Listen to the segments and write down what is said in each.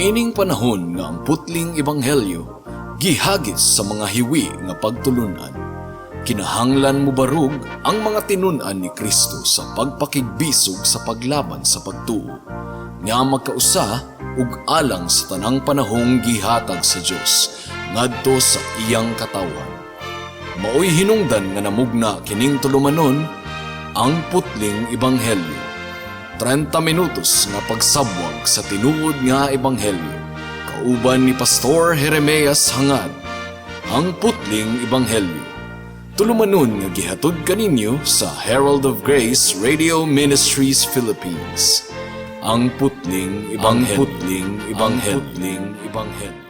Niining panahon nga ang putling ebanghelyo gihagis sa mga hiwi nga pagtulunan, kinahanglan mobarog ang mga tinun-an ni Kristo sa pagpakigbisog sa paglaban sa pagtuo nga magkausa ug alang sa tanang panahong gihatag sa Dios ngadto sa iyang katawhan. Maoy hinungdan nga namugna kining tulumanon, Ang Putling Ebanghelyo. 30 minutos nga pagsabwag sa tinuod nga ebanghelyo. Kauban ni Pastor Jeremias Hangad. Ang Putling Ebanghelyo. Tulumanon nga gihatod kaninyo sa Herald of Grace Radio Ministries Philippines. Ang Putling Ebanghelyo. Ang Putling Ebanghelyo. Ang Putling Ebanghelyo.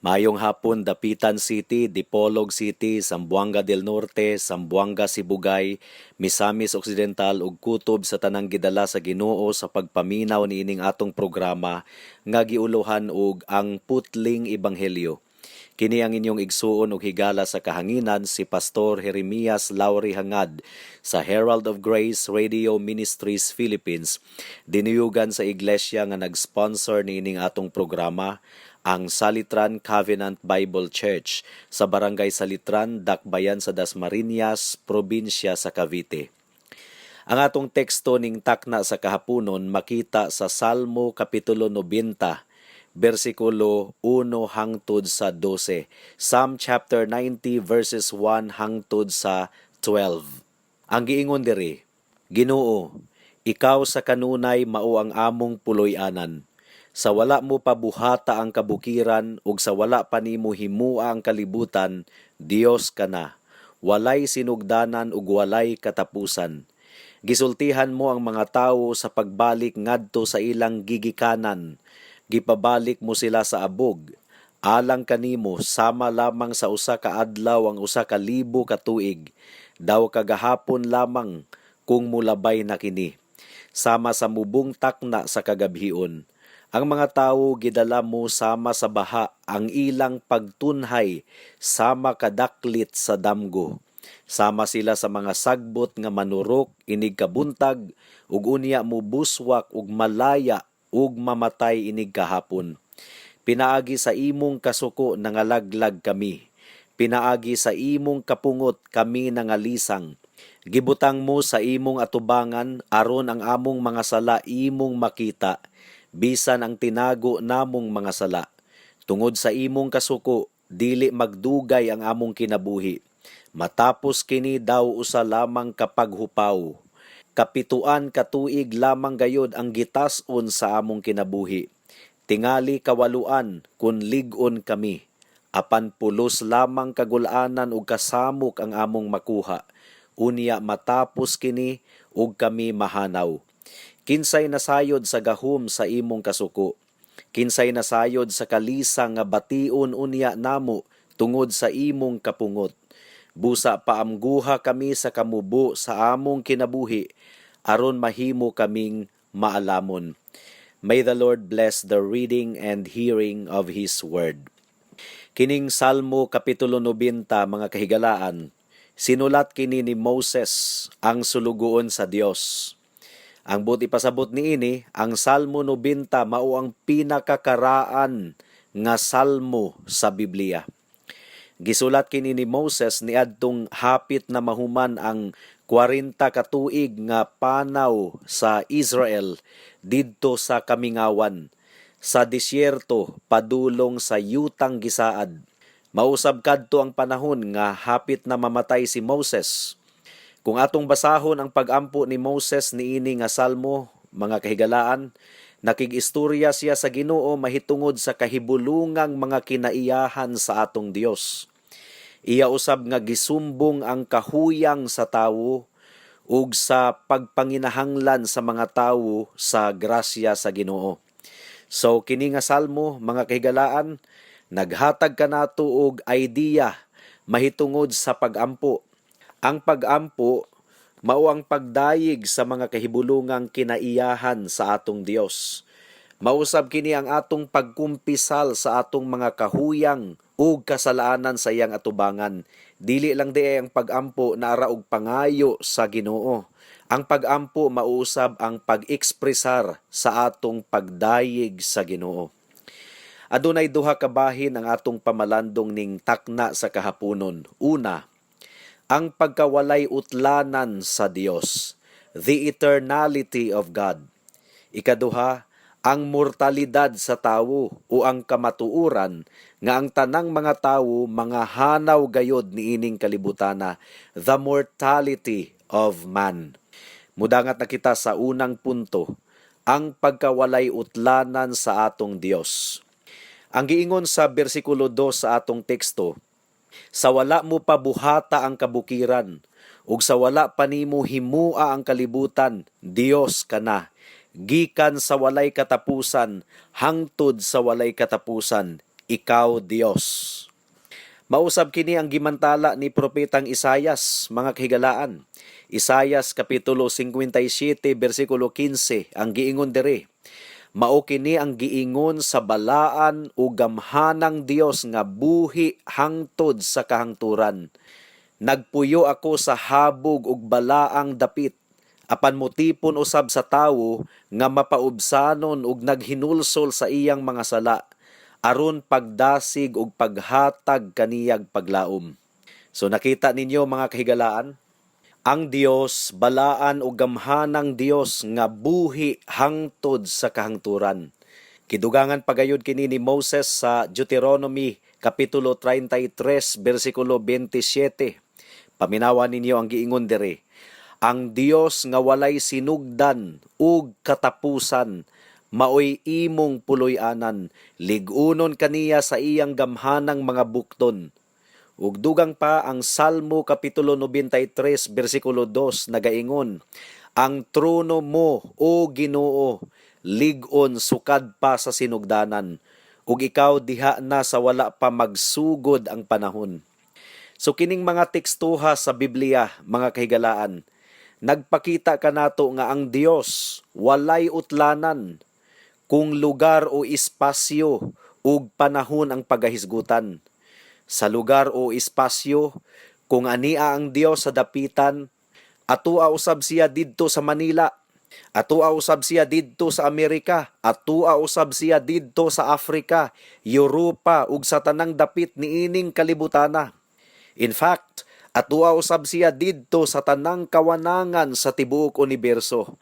Maayong hapon, Dapitan City, Dipolog City, Zamboanga del Norte, Zamboanga Sibugay, Misamis Occidental ug kutob sa tanang gidala sa Ginoo sa pagpaminaw niining atong programa nga giuluhan og Ang Putling Ebanghelyo. Kini ang inyong igsuon ug higala sa kahanginan, si Pastor Jeremias Lauri Hangad sa Herald of Grace Radio Ministries Philippines. Dinuyugan sa iglesia nga nag-sponsor niining atong programa, ang Salitran Covenant Bible Church sa Barangay Salitran, Dakbayan sa Dasmariñas, probinsya sa Cavite. Ang atong teksto ning takna sa kahaponon makita sa Salmo Kapitulo 90, bersikulo 1 hangtod sa 12. Psalm chapter 90 verses 1 hangtod sa 12. Ang giingon diri, "Ginoo, ikaw sa kanunay mao ang among puloy-anan. Sa wala mo pabuhata ang kabukiran ug sa wala pa nimo himua ang kalibutan, Dios ka na. Walay sinugdanan ug walay katapusan. Gisultihan mo ang mga tawo sa pagbalik ngadto sa ilang gigikanan. Gipabalik mo sila sa abog. Alang kanimo, sama lamang sa usa ka adlaw ang 1,000 ka tuig. Daw kagahapon lamang kung mulabay na kini. Sama sa mubong takna sa kagabhion. Ang mga tawo gidala mo sama sa baha, ang ilang pagtunhay sama kadaklit sa damgo. Sama sila sa mga sagbot nga manurok inig kabuntag ug unya mobuswak ug malaya ug mamatay inig kahapon. Pinaagi sa imong kasuko nangalaglag kami. Pinaagi sa imong kapungot kami nangalisang. Gibutang mo sa imong atubangan aron ang among mga sala imong makita, bisan ang tinago namong mga sala. Tungod sa imong kasuko, dili magdugay ang among kinabuhi. Matapos kini daw usa lamang ka paghupaw. 7 ka tuig lamang gayod ang gitas-on sa among kinabuhi. Tingali 8 kun lig-on kami. Apan pulos lamang kagulanan ug kasamok ang among makuha. Unya matapos kini ug kami mahanaw. Kinsay nasayod sa gahom sa imong kasuko? Kinsay nasayod sa kalisang nga bation unya namo tungod sa imong kapungot? Busa paamguha kami sa kamubo sa among kinabuhi aron mahimo kaming maalamon." May the Lord bless the reading and hearing of His Word. Kining Salmo Kapitulo 90, mga kahigalaan, sinulat kini ni Moses, ang sulugoon sa Dios. Ang buot ipasabot niini, ang Salmo 90 mao ang pinakakaraan nga salmo sa Biblia. Gisulat kini ni Moses niadtong hapit na mahuman ang 40 ka tuig nga panaw sa Israel didto sa kamingawan, sa disyerto padulong sa yutang gisaad. Mausab kadto ang panahon nga hapit na mamatay si Moses. Kung atong basahon ang pagampo ni Moses niini nga salmo, mga kahigalaan, nakig-istorya siya sa Ginoo mahitungod sa kahibulungang mga kinaiyahan sa atong Dios. Iya usab nga gisumbong ang kahuyang sa tawo ug sa pagpanginahanglan sa mga tawo sa grasya sa Ginoo. So kini nga salmo, mga kahigalaan, Naghatag kanato og idea mahitungod sa pagampo. Ang pagampo mao ang pagdayeg sa mga kahibulungang kinaiyahan sa atong Dios. Mausab kini ang atong pagkumpisal sa atong mga kahuyang ug kasalanan sa iyang atubangan. Dili lang diay ang pagampo naara og pangayo sa Ginoo. Ang pagampo mausab ang pag-ekspresar sa atong pagdayeg sa Ginoo. Adunay duha ka bahin ang atong pamalandong ning takna sa kahaponon. Una, ang pagkawalay utlanan sa Dios, the eternality of God. Ikaduha, ang mortalidad sa tawo o ang kamatuoran nga ang tanang mga tawo mga hanaw gayod niining kalibutana, the mortality of man. Mudangat na kita sa unang punto, ang pagkawalay utlanan sa atong Dios. Ang giingon sa bersikulo 2 sa atong teksto, "Sa wala mo pa buhata ang kabukiran, ug sa wala pa nimo himua ang kalibutan, Dios ka na. Gikan sa walay katapusan, hangtod sa walay katapusan, ikaw Dios." Mausab kini ang gimantala ni Propetang Isayas, mga kahigalaan. Isayas kapitulo 57 bersikulo 15 ang giingon diri. "Mao kini ang giingon sa balaan ug gamhanang Dios nga buhi hangtod sa kahangturan. Nagpuyo ako sa habog ug balaang dapit, apan motipon usab sa tawo nga mapaubsanon ug naghinulsol sa iyang mga sala, aron pagdasig ug paghatag kaniyag paglaom." So nakita ninyo, mga kahigalaan, ang Dios balaan ug gamhanang Dios nga buhi hangtod sa kahangturan. Kidugangan pagayod kini ni Moses sa Deuteronomy kapitulo 33 bersikulo 27. Paminawa ninyo ang giingon diri. "Ang Dios nga walay sinugdan ug katapusan maoy imong puloy-anan, lig-unon kaniya sa iyang gamhanang mga bukton." Ug dugang pa ang Salmo kapitulo 93 bersikulo 2 nagaingon, "Ang trono mo, o Ginoo, lig-on sukad pa sa sinugdanan, ug ikaw diha na sa wala pa magsugod ang panahon." So kining mga tekstuha sa Biblia, mga kahigalaan, nagpakita kanato nga ang Dios walay utlanan kung lugar o espasyo ug panahon ang pagahisgutan. Sa lugar o espasyo, kung ania ang Dios sa Dapitan, atua usab siya didto sa Manila, atua usab siya didto sa Amerika, atua usab siya didto sa Afrika, Europa ug sa tanang dapit niining kalibutana. In fact, atua usab siya didto sa tanang kawanangan sa tibuok uniberso.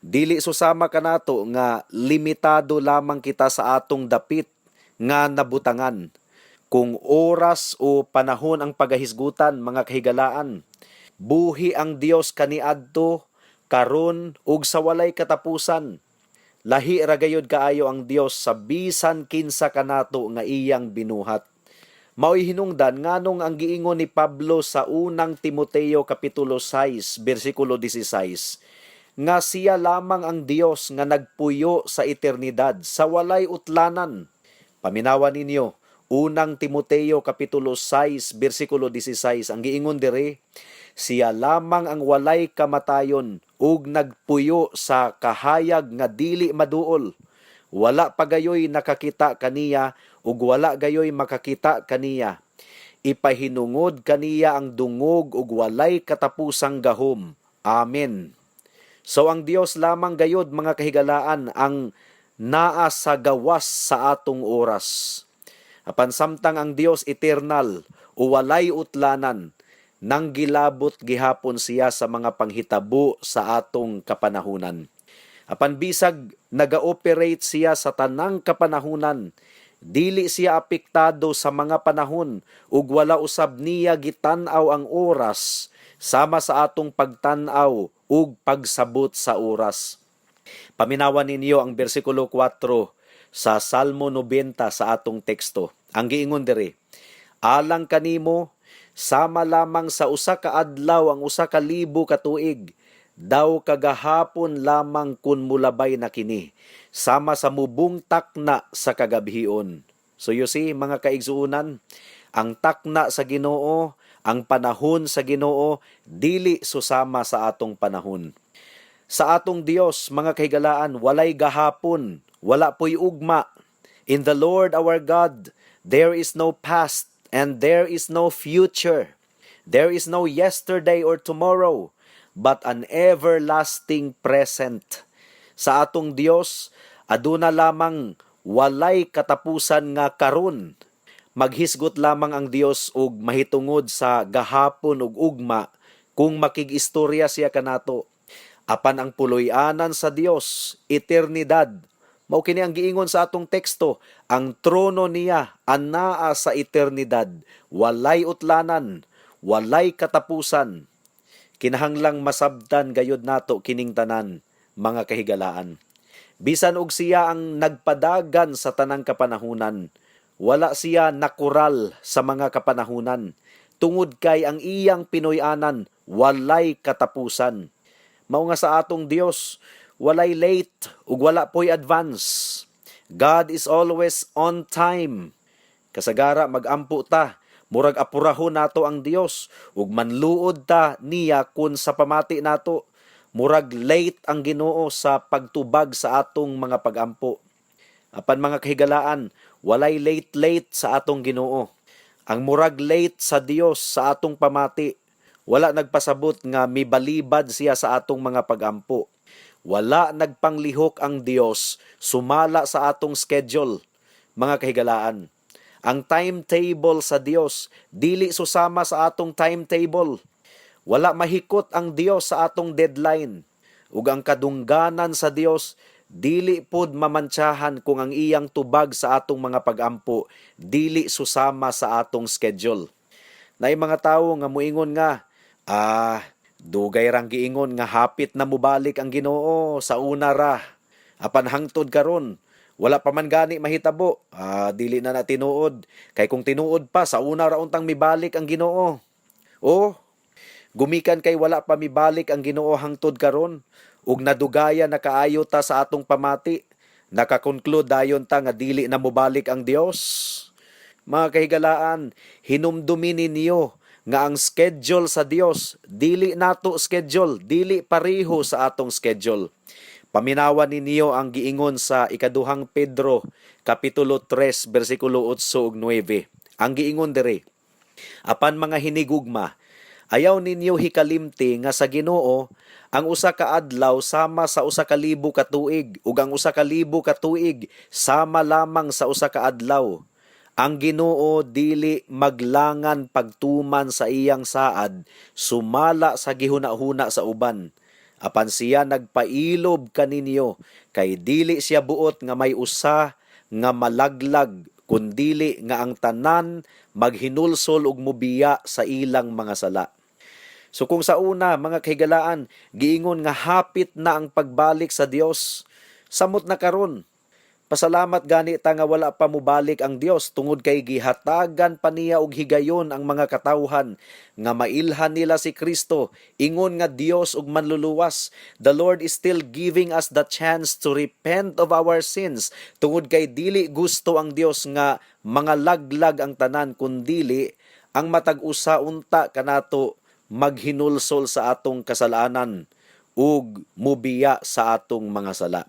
Dili susama kanato nga limitado lamang kita sa atong dapit nga nabutangan. Kung oras o panahon ang pagahisgutan, mga kahigalaan, buhi ang Dios kaniadto, karon ug sa walay katapusan. Lahi ra gayud kaayo ang Dios sa bisan kinsa kanato nga iyang binuhat. Maoy hinungdan nganong ang giingon ni Pablo sa Unang Timoteo kapitulo 6 bersikulo 16 nga siya lamang ang Dios nga nagpuyo sa eternidad sa walay utlanan. Paminawa ninyo, Unang Timoteo kapitulo 6 bersikulo 16, ang giingon diri, "Siya lamang ang walay kamatayon ug nagpuyo sa kahayag nga dili maduol. Wala pa gayoy nakakita kaniya ug wala gayoy makakita kaniya. Ipahinungod kaniya ang dungog ug walay katapusang gahom. Amen." So ang Dios lamang gayod, mga kahigalaan, ang naa sa gawas sa atong oras. Apan samtang ang Dios eternal o walay utlanan, nang gilabot gihapon siya sa mga panghitabo sa atong kapanahunan. Apan bisag naga-operate siya sa tanang kapanahunan, dili siya apektado sa mga panahon ug wala usab niya gitan-aw ang oras sama sa atong pagtan-aw ug pagsabot sa oras. Paminawan ninyo ang bersikulo 4 sa Salmo 90 sa atong teksto. Ang giingon diri, "Alang kanimo, sama lamang sa 1 ka adlaw ang 1,000 ka tuig, daw kagahapon lamang kun mulabay na kini, sama sa mubungtak na sa kagabhion." So you see, mga kaigsuonan, ang takna sa Ginoo, ang panahon sa Ginoo, dili susama sa atong panahon. Sa atong Dios, mga kahigalaan, walay gahapon, wala po'y ugma. In the Lord our God, there is no past and there is no future. There is no yesterday or tomorrow, but an everlasting present. Sa atong Dios, aduna lamang walay katapusan nga karon. Maghisgot lamang ang Dios og mahitungod sa gahapon ug ugma kung makig-istorya siya kanato. Apan ang puloy-anan sa Dios, eternidad. Mao kini ang giingon sa atong teksto, ang trono niya anaa sa eternidad, walay utlanan, walay katapusan. Kinahanglang masabtan gayud nato kining tanan, mga kahigalaan. Bisan og siya ang nagpadagan sa tanang kapanahunan, wala siya nakural sa mga kapanahunan. Tungod kay ang iyang pinuy-anan walay katapusan. Mao nga sa atong Dios, walay late ug wala poy advance. God is always on time. Kasagara magampo ta, murag apurahon nato ang Dios ug manluod ta niya kun sa pamati nato murag late ang Ginoo sa pagtubag sa atong mga pagampo. Apan, mga kahigalaan, walay late late sa atong Ginoo. Ang murag late sa Dios sa atong pamati, wala nagpasabot nga mibalibad siya sa atong mga pagampo. Wala nagpanglihok ang Dios sumala sa atong schedule, mga kahigalaan. Ang timetable sa Dios dili susama sa atong timetable. Wala mahikot ang Dios sa atong deadline. Ug ang kadungganan sa Dios dili pod mamantsahan kung ang iyang tubag sa atong mga pagampo dili susama sa atong schedule. Naay mga tawo nga muingon nga, "Ah, dugay rang giingon nga hapit na mubalik ang Ginoo, sa una ra. Apan hangtod karon, wala pa man gani mahitabo. Ah, dili na na tinuod. Kay kung tinuod pa, sa una ra untang mibalik ang Ginoo." O gumikan kay wala pa mibalik ang Ginoo hangtod karon ug nadugaya na kaayo ta sa atong pamati, nakakonclude dayon ta nga dili na mobalik ang Dios. Mga kahigalaan, hinumdumi ninyo nga ang schedule sa Dios dili nato schedule, dili pareho sa atong schedule. Paminawan ninyo ang giingon sa Ikaduhang Pedro kapitulo 3 bersikulo 8 ug 9. Ang giingon diri, "Apan mga hinigugma, ayaw ninyo hikalimti nga sa Ginoo ang 1 ka adlaw sama sa 1,000 ka tuig ug ang 1,000 ka tuig sama lamang sa 1 ka adlaw. Ang Ginoo dili maglangan pagtuman sa iyang saad sumala sa gihuna-huna sa uban. Apan siya nagpailob kaninyo kay dili siya buot nga may usa nga malaglag, kundili nga ang tanan maghinulsol ug mubiya sa ilang mga sala." So kung sa una, mga kahigalaan, giingon nga hapit na ang pagbalik sa Dios, samot na karon. Pasalamat gani ta nga wala pa mobalik ang Dios tungod kay gihatagan pa niya og higayon ang mga katawhan nga mailhan nila si Kristo ingon nga Dios ug Manluluwas. The Lord is still giving us the chance to repent of our sins tungod kay dili gusto ang Dios nga mga laglag ang tanan, kundili ang matag usa unta kanato maghinulsol sa atong kasalanan ug mubiya sa atong mga sala.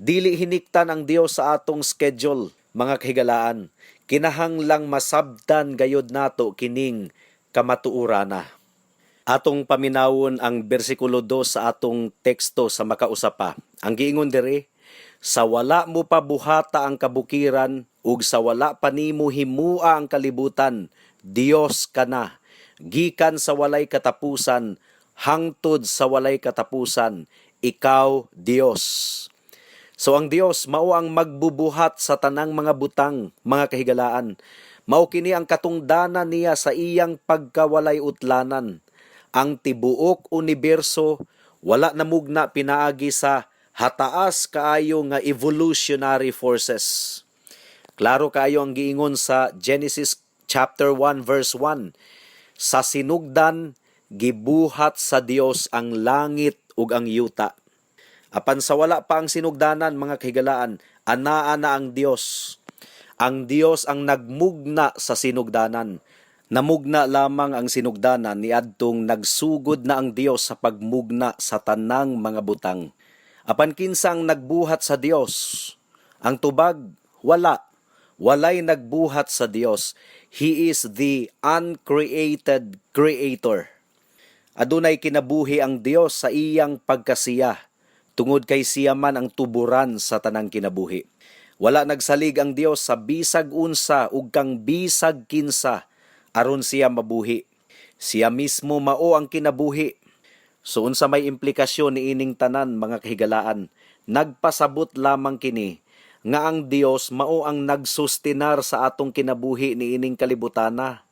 Dili hiniktan ang Dios sa atong schedule, mga kahigalaan. Kinahanglang masabtan gayod nato kining kamatuorana. Atong paminawon ang bersikulo 2 sa atong teksto sa makausa pa. Ang giingon diri, "Sa wala mo pa buhata ang kabukiran ug sa wala pa nimo himua ang kalibutan, Dios ka na. Gikan sa walay katapusan hangtod sa walay katapusan, ikaw Dios." So ang Dios mao ang magbubuhat sa tanang mga butang, mga kahigalaan. Mao kini ang katungdanan niya sa iyang pagkawalay utlanan. Ang tibuok universo wala namugna pinaagi sa hataas kaayo nga evolutionary forces. Klaro kaayo ang giingon sa Genesis chapter 1 verse 1. "Sa sinugdan gibuhat sa Dios ang langit ug ang yuta." Apan sa wala pa ang sinugdanan, mga kahigalaan, anaa na ang Dios. Ang Dios ang nagmugna sa sinugdanan. Namugna lamang ang sinugdanan niadtong nagsugod na ang Dios sa pagmugna sa tanang mga butang. Apan kinsa ang nagbuhat sa Dios? Ang tubag, wala. Walay nagbuhat sa Dios. He is the uncreated creator. Adunay kinabuhi ang Dios sa iyang pagkasiya, tungod kay siya man ang tuburan sa tanang kinabuhi. Wala nagsalig ang Dios sa bisag unsa ug kang bisag kinsa aron siya mabuhi. Siya mismo mao ang kinabuhi. So unsa may implikasyon niining tanan, mga kahigalaan? Nagpasabot lamang kini nga ang Dios mao ang nagsustinar sa atong kinabuhi niining kalibutana.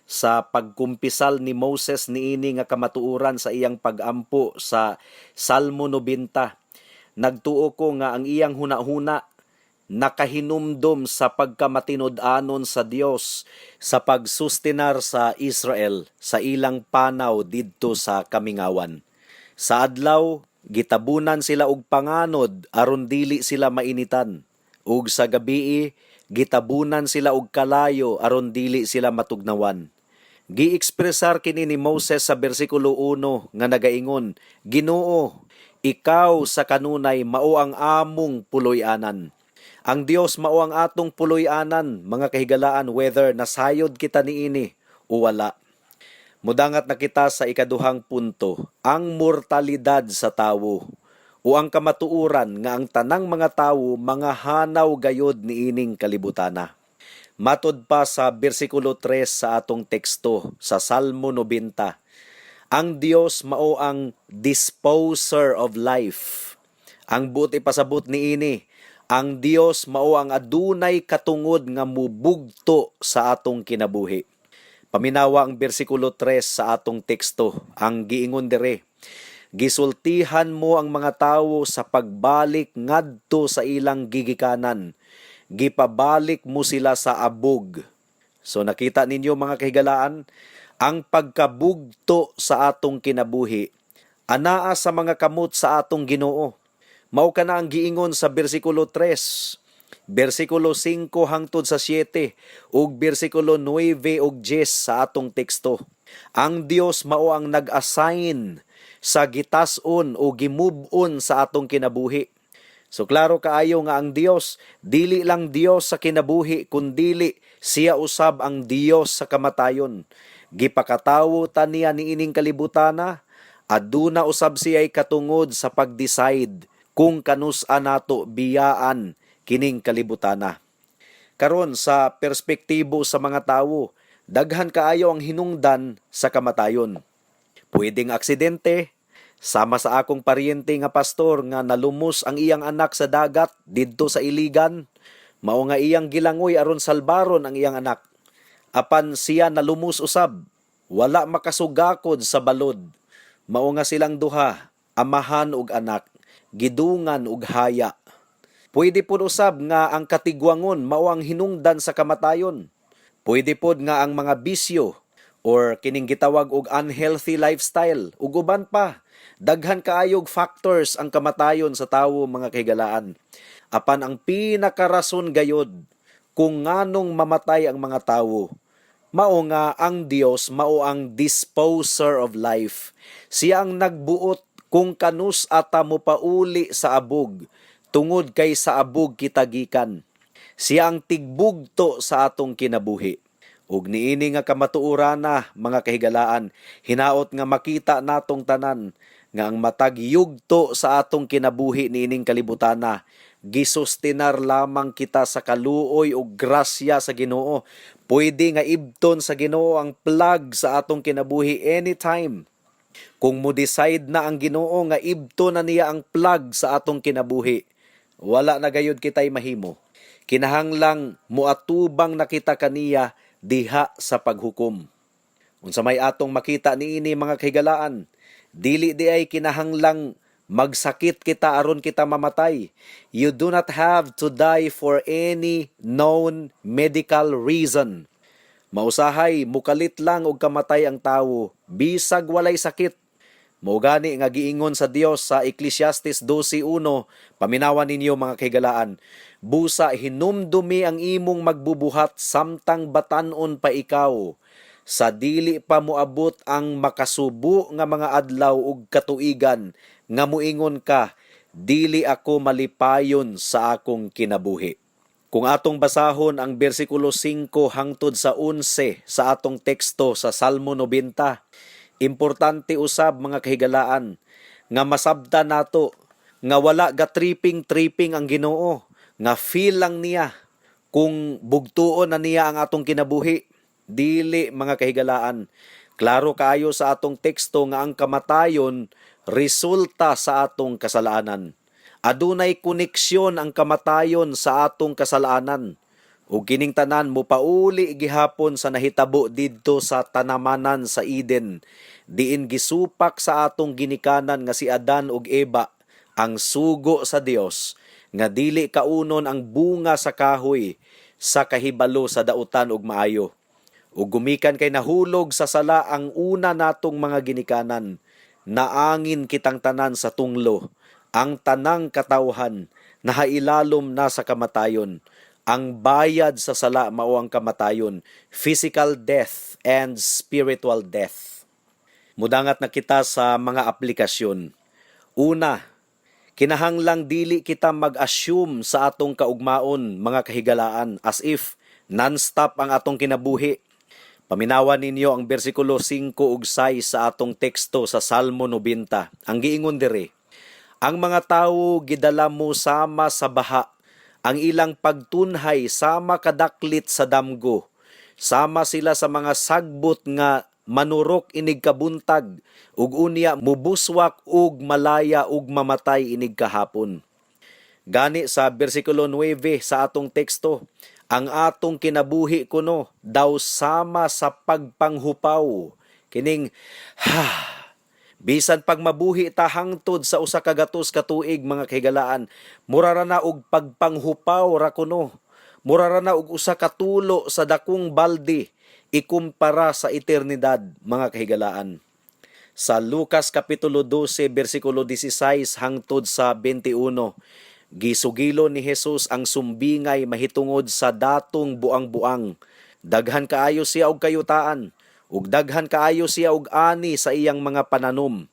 Sa pagkumpisal ni Moses niini nga kamatuoran sa iyang pagampo sa Salmo 90, nagtuo ko nga ang iyang hunahuna nakahinumdom sa pagkamatinud-anon sa Dios sa pagsustinar sa Israel sa ilang panaw didto sa kamingawan. Sa adlaw, gitabunan sila og panganod aron dili sila mainitan. Ug sa gabii, gitabunan sila og kalayo aron dili sila matugnawan. Gi-ekspresar kini ni Moses sa bersikulo 1 nga nagaingon, "Ginoo, ikaw sa kanunay mao ang among puloy-anan." Ang Dios mao ang atong puloy-anan, mga kahigalaan, whether nasayod kita niini o wala. Mudangat na kita sa ikaduhang punto, ang mortalidad sa tawo o ang kamatuoran nga ang tanang mga tawo mga hanaw gayod niining kalibutana. Matod pa sa bersikulo 3 sa atong teksto sa Salmo 90, ang Dios mao ang disposer of life. Ang buot ipasabot niini, ang Dios mao ang adunay katungod nga mubugto sa atong kinabuhi. Paminawa ang bersikulo 3 sa atong teksto, ang giingon dire, "Gisultihan mo ang mga tawo sa pagbalik ngadto sa ilang gigikanan. Gipabalik mo sila sa abog." So nakita ninyo, mga kahigalaan, ang pagkabugto sa atong kinabuhi anaa sa mga kamot sa atong Ginoo. Mao kana ang giingon sa bersikulo 3, bersikulo 5 hangtod sa 7 ug bersikulo 9 ug 10 sa atong teksto. Ang Dios mao ang nag-assign sa gitas-on o gimove-on sa atong kinabuhi. So klaro kaayo nga ang Dios dili lang Dios sa kinabuhi kundili siya usab ang Dios sa kamatayon. Gipakatawo ta niya niining kalibutana, aduna usab siya'y katungod sa pag-decide kung kanus-a nato biyaan kining kalibutana. Karon, sa perspektibo sa mga tawo, daghan kaayo ang hinungdan sa kamatayon. Pwedeng aksidente, sama sa akong paryente nga pastor nga nalumos ang iyang anak sa dagat didto sa Iligan, mao nga iyang gilangoy aron salbaron ang iyang anak. Apan siya nalumos usab, wala makasugakod sa balod. Mao nga silang duha, amahan ug anak, gidungan og haya. Pwede pod usab nga ang katigwangon mao ang hinungdan sa kamatayon. Pwede pod nga ang mga bisyo or kining gitawag og unhealthy lifestyle ug uban pa. Daghan kaayog factors ang kamatayon sa tawo, mga kahigalaan. Apan ang pinakarason gayod kung nganong mamatay ang mga tawo, mao nga ang Dios mao ang disposer of life. Siya ang nagbuot kung kanus-a ta mopauli sa abog tungod kay sa abog kita gikan. Siya ang tigbugto sa atong kinabuhi. Ug niini nga kamatuorana, mga kahigalaan, hinaot nga makita natong tanan nga ang matag yugto sa atong kinabuhi niining kalibutana, gisustinar lamang kita sa kaluoy ug grasya sa Ginoo. Pwede nga ibton sa Ginoo ang plug sa atong kinabuhi anytime. Kung mo decide na ang Ginoo nga ibton na niya ang plug sa atong kinabuhi, wala na gayud kitay mahimo. Kinahanglang moatubang na kita kaniya diha sa paghukom. Unsa may atong makita niini, mga kahigalaan? Dili diay kinahanglang magsakit kita aron kita mamatay. You do not have to die for any known medical reason. Mausahay mukalit lang og kamatay ang tawo bisag walay sakit. Mao gani nga giingon sa Dios sa Ecclesiastes 12:1, paminawan ninyo, mga kahigalaan, "Busa hinumdumi ang imong magbubuhat samtang batan-on pa ikaw, sa dili pa moabot ang makasubo nga mga adlaw ug katuigan nga muingon ka, 'Dili ako malipayon sa akong kinabuhi.'" Kung atong basahon ang bersikulo 5 hangtod sa 11 sa atong teksto sa Salmo 90, importante usab, mga kahigalaan, nga masabtan nato nga wala ga tripping-tripping ang Ginoo, nga feel lang niya kung bugtuon na niya ang atong kinabuhi. Dili, mga kahigalaan. Klaro kaayo sa atong teksto nga ang kamatayon resulta sa atong kasalanan. Adunay koneksyon ang kamatayon sa atong kasalanan. Ug kining tanan mopauli gihapon sa nahitabo didto sa tanamanan sa Eden, diin gisupak sa atong ginikanan nga si Adan ug Eva ang sugo sa Dios nga dili kaunon ang bunga sa kahoy sa kahibalo sa dautan ug maayo. Ug gumikan kay nahulog sa sala ang una natong mga ginikanan, naangin kitang tanan sa tunglo. Ang tanang katawhan nahailalom na sa kamatayon. Ang bayad sa sala mao ang kamatayon, physical death and spiritual death. Mudangat na kita sa mga aplikasyon. Una, kinahanglang dili kita mag-assume sa atong kaugmaon, mga kahigalaan, as if non-stop ang atong kinabuhi. Paminawan ninyo ang bersikulo 5 ug 6 sa atong teksto sa Salmo 90. Ang giingon diri, "Ang mga tawo gidala mo sama sa baha, ang ilang pagtunhay sama kadaklit sa damgo. Sama sila sa mga sagbot nga manurok inig kabuntag ug unya mubuswak ug malaya ug mamatay inig kahapon." Gani sa bersikulo 9 sa atong teksto, ang atong kinabuhi kuno daw sama sa pagpanghupaw. Kining ha, bisan pag mabuhi ta hangtod sa 100 ka tuig, mga kahigalaan, mura ra na og pagpanghupaw ra kuno. Mura ra na og usa ka tulo sa dakong balde ikumpara sa eternidad, mga kahigalaan. Sa Lucas kapitulo 12 bersikulo 16 hangtod sa 21, gisugilo ni Jesus ang sumbingay mahitungod sa datong buang-buang. Daghan kaayo siya og kayutaan ug daghan kaayo siya og ani sa iyang mga pananom.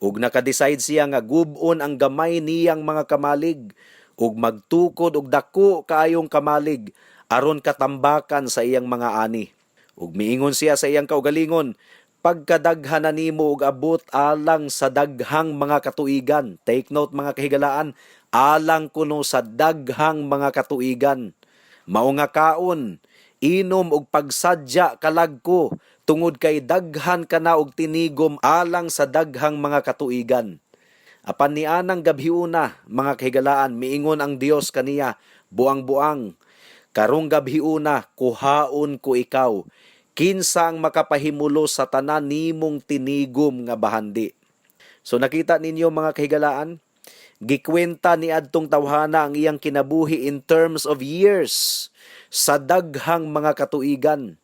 Ug naka-decide siya nga gub-on ang gamay niyang mga kamalig ug magtukod og dako kaayong kamalig aron katambakan sa iyang mga ani. Ug miingon siya sa iyang kaugalingon, "Pagkadaghan na nimo og abot alang sa daghang mga katuigan." Take note, mga kahigalaan, alang kuno sa daghang mga katuigan. "Mao nga kaon, inom og pagsadya kalag ko tungod kay daghan ka na og tinigom alang sa daghang mga katuigan." Apan nianang gabhiuna, mga kahigalaan, miingon ang Dios kaniya, "Buang-buang, karong gabhiuna kuhaon ko ikaw. Kinsa ang makapahimulo sa tanan nimong tinigom nga bahandi?" So nakita ninyo, mga kahigalaan, gikwenta ni adtong tawhana ang iyang kinabuhi in terms of years, sa daghang mga katuigan.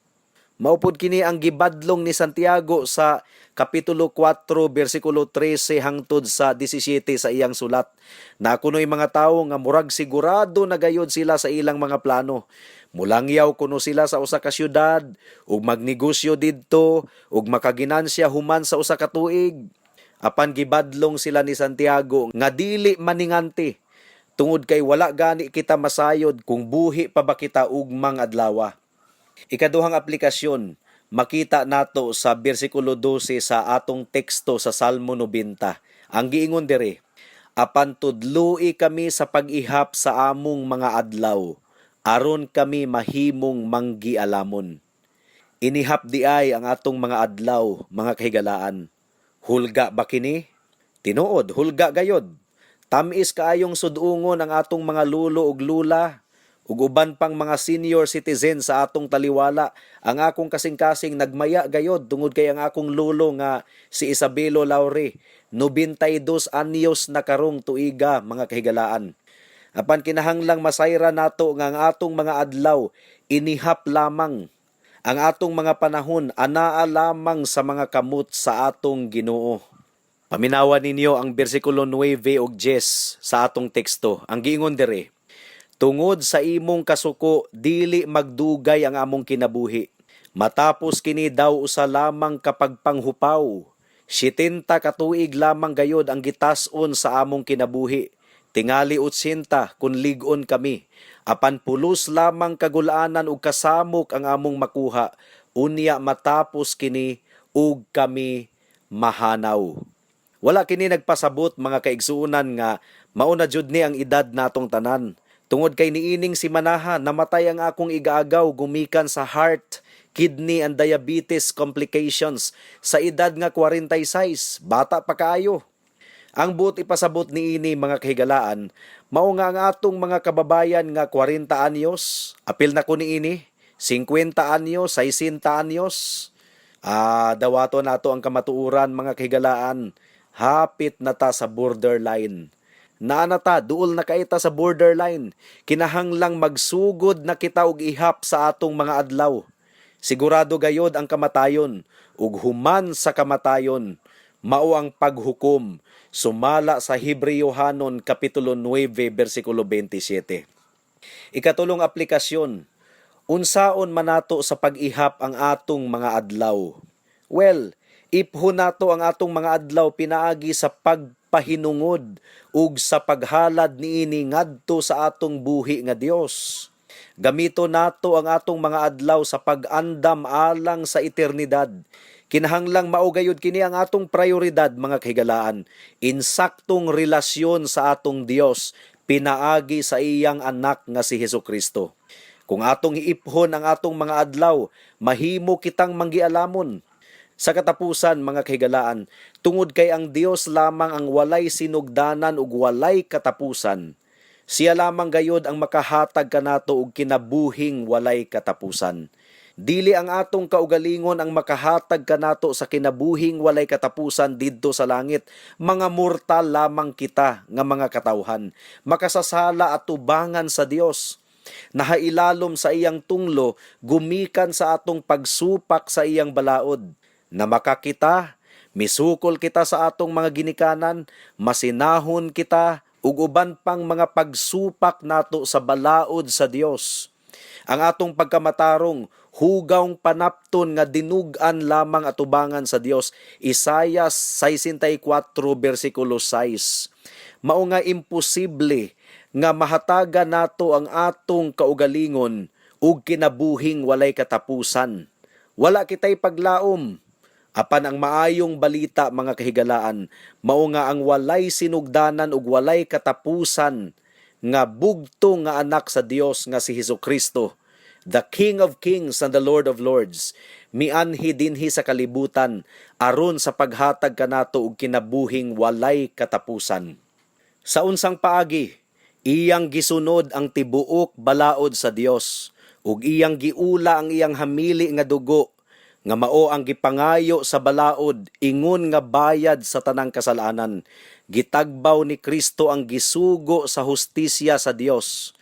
Mao pod kini ang gibadlong ni Santiago sa Kapitulo 4 bersikulo 13 hangtod sa 17 sa iyang sulat. Na kuno'y mga tawo nga murag sigurado na gayod sila sa ilang mga plano. Mulangyaw kuno sila sa usa ka syudad ug magnegosyo didto ug makaginansya human sa usa ka tuig. Apan gibadlong sila ni Santiago nga dili maninganti tungod kay wala gani kita masayod kung buhi pa ba kita ugmang adlawa. Ikaduhang aplikasyon, makita nato sa bersikulo 12 sa atong teksto sa Salmo 90. Ang giingon diri, "Apan tudloi kami sa pag-ihap sa among mga adlaw, aron kami mahimong manggialamon." Inihap diay ang atong mga adlaw, mga kahigalaan. Hulga ba kini? Tinuod, hulga gayod. Tamis kaayong sudungon ang atong mga lulo ug lula ug uban pang mga senior citizen sa atong taliwala. Ang akong kasing-kasing nagmaya gayod tungod kay ang akong lulo nga si Isabelo Laure, 92 anyos na karong tuiga, mga kahigalaan. Apan kinahanglang masayra nato nga ang atong mga adlaw inihap lamang. Ang atong mga panahon anaa lamang sa mga kamot sa atong Ginoo. Paminawa ninyo ang bersikulo 9 ug 10 sa atong teksto. Ang giingon diri, "Tungod sa imong kasuko, dili magdugay ang among kinabuhi. Matapos kini daw usa lamang kapag panghupaw. 70 ka tuig lamang gayod ang gitas-on sa among kinabuhi. Tingali 80 kung lig-on kami. Apan pulos lamang kagulanan ug kasamok ang among makuha. Unya matapos kini ug kami mahanaw." Wala kini nagpasabot, mga kaigsuonan, nga mauna jud ni ang edad natong tanan. Tungod kay niining simanaha, namatay ang akong igaagaw gumikan sa heart, kidney and diabetes complications sa edad nga 46, bata pa kaayo. Ang buot ipasabot niini, mga kahigalaan, mao nga ang atong mga kababayan nga 40 anyos, apil na ko niini, 50 anyos, 60 anyos, dawato nato ang kamatuoran, mga kahigalaan, hapit na ta sa borderline. Naa na ta, duol na kaayo ta sa borderline. Kinahanglang magsugod na kita og ihap sa atong mga adlaw. Sigurado gayod ang kamatayon, ug human sa kamatayon, mao ang paghukom, sumala sa Hebreohanon kapitulo 9 bersikulo 27. Ikatulong aplikasyon, unsaon man nato sa pag-ihap ang atong mga adlaw? Well, iphon nato ang atong mga adlaw pinaagi sa pagpahinungod ug sa paghalad niini ngadto sa atong buhi nga Dios. Gamito nato ang atong mga adlaw sa pag-andam alang sa eternidad. Kinahanglang mao gayud kini ang atong prioridad, mga kahigalaan. Insaktong relasyon sa atong Dios pinaagi sa iyang anak nga si Hesus Kristo. Kung atong iiphon ang atong mga adlaw, mahimo kitang manggialamon. Sa katapusan, mga kahigalaan, tungod kay ang Dios lamang ang walay sinugdanan ug walay katapusan, siya lamang gayod ang makahatag kanato og kinabuhing walay katapusan. Dili ang atong kaugalingon ang makahatag kanato sa kinabuhing walay katapusan didto sa langit. Mga mortal lamang kita nga mga katawhan. Makasasala at tubangan sa Dios. Nahailalom sa iyang tunglo gumikan sa atong pagsupak sa iyang balaod. Na makakita, misukol kita sa atong mga ginikanan, masinahon kita, ug uban pang mga pagsupak nato sa balaod sa Dios. Ang atong pagkamatarong, hugawng panapton nga dinug-an lamang atubangan sa Dios. Isayas 64 bersikulo 6. Mao nga imposible nga mahatagan nato ang atong kaugalingon ug kinabuhing walay katapusan. Wala kitay paglaom. Apan ang maayong balita, mga kahigalaan, mao nga ang walay sinugdanan ug walay katapusan nga bugtong nga anak sa Dios nga si Hesus Kristo, the King of Kings and the Lord of Lords, mianhi dinhi sa kalibutan aron sa paghatag kanato og kinabuhing walay katapusan. Sa unsang paagi, iyang gisunod ang tibuok balaod sa Dios ug iyang giula ang iyang hamili nga dugo nga mao ang gipangayo sa balaod ingon nga bayad sa tanang kasalanan. Gitagbaw ni Kristo ang gisugo sa hustisya sa Dios.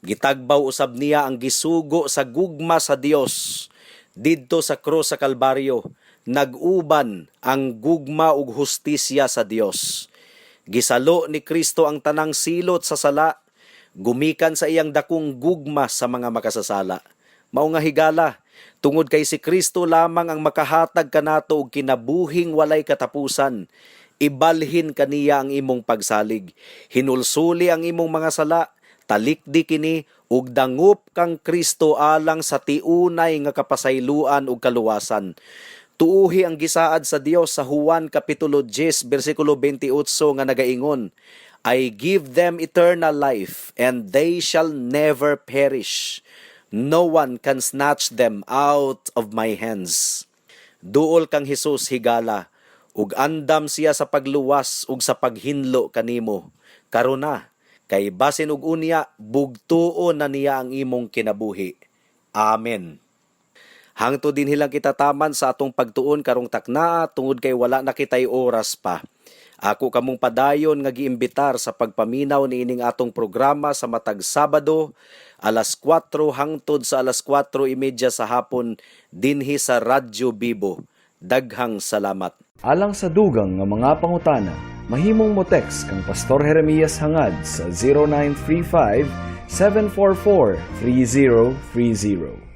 Gitagbaw usab niya ang gisugo sa gugma sa Dios. Didto sa krus sa Kalbaryo, nag-uban ang gugma ug hustisya sa Dios. Gisalo ni Kristo ang tanang silot sa sala, gumikan sa iyang dakong gugma sa mga makasasala. Mao nga higala, tungod kay si Kristo lamang ang makahatag kanato og kinabuhing walay katapusan, ibalhin kaniya ang imong pagsalig. Hinulsuli ang imong mga sala, talikdi kini ug dangup kang Kristo alang sa tiunay nga kapasayloan ug kaluwasan. Tuuhi ang gisaad sa Dios sa Juan kapitulo 10 bersikulo 28 nga nagaingon, "I give them eternal life and they shall never perish. No one can snatch them out of my hands." Duol kang Hesus, higala, ug andam siya sa pagluwas ug sa paghinlo kanimo. Karon na, kay basin og unya bugtuon na niya ang imong kinabuhi. Amen. Hangtod dinhi lang kita taman sa atong pagtuon karong taknaa tungod kay wala na kitay oras pa. Ako kamong padayon nga giimbitar sa pagpaminaw niining atong programa sa matag Sabado alas 4 hangtod sa alas 4:30 sa hapon dinhi sa Radyo Bibo. Daghang salamat. Alang sa dugang nga mga pangutana, mahimong mo text kang Pastor Jeremias Hangad sa 0935 744 3030.